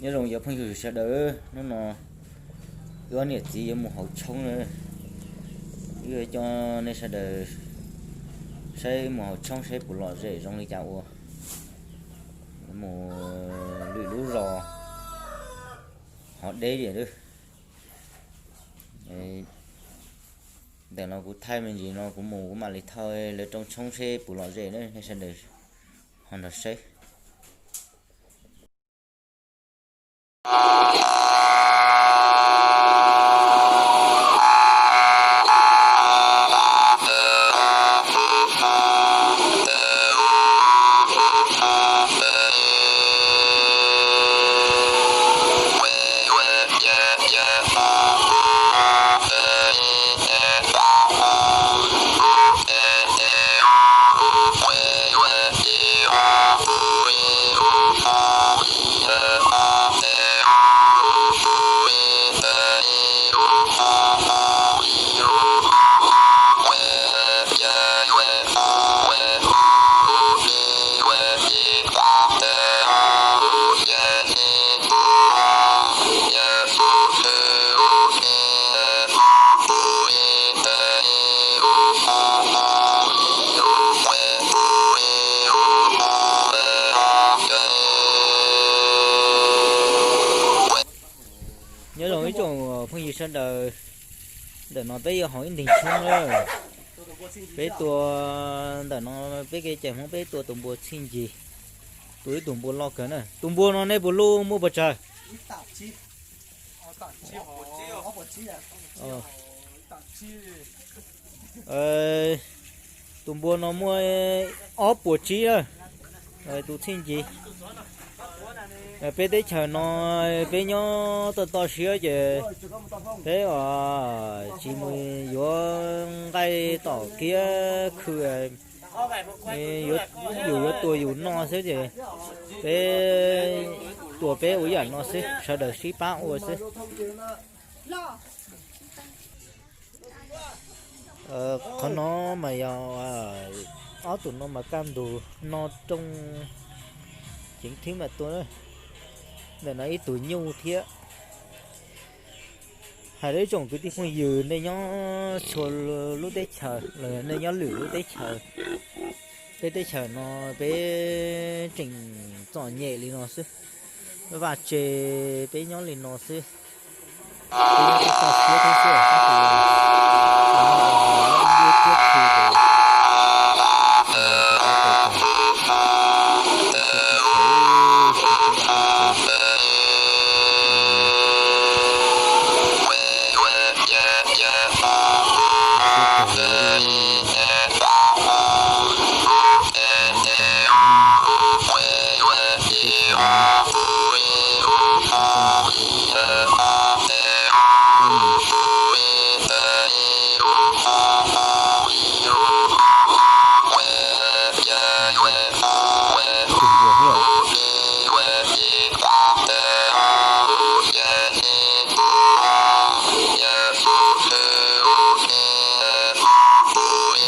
Nyob zoo cov phooj ywg sawv daws, hnub no wb ob niam txiv yuav mus hauv tshoob na. Wb yuav coj nej sawv daws saib mus hauv tshoob saib puas lom zem zoo li cas ua. Mus lwm lub zos hov deb tiag. Ntawm no kuv thaij me ntsis no kuv mus kuv mam li thauj lawv rooj tshoob seb puas lom zem na, nej sawv daws ho nrog saib. Nyob zoo ib tsoom phooj ywg sawv daws, ntawm no peb yuav hauv ib nteeg tshoob na. Peb tua ntawm no, peb kev cai Hmoob peb tua tus npua txhij ncig, tua ib tug npua loj kawg na. Tus npua no nej puas luj muaj puas tsawg? Tus npua no muaj ob puas tsib na, tus txhij ncig. Peb teb chaws no peb nyob toj toj siab ces peb tsis mus yuav nqaij tom kiab khw, yus yuav tua yus noj xwb ces peb tua peb ua yam no xwb, sawv daws sib pab ua xwb. Qhov no mas yog ob tug no mas kaj ntug no rooj ceev thwb mas tua. Ntawm no ib tug nyuj thiab. Hais rau ib tsoom kwv tij phooj ywg nej nyob txhua lub teb chaws los yog nej nyob lwm lub teb chaws, peb teb chaws no peb tseem txom nyem li no xwb, vaj tse peb nyob li no xwb. Peb nyob toj siab thiab xwb, tab sis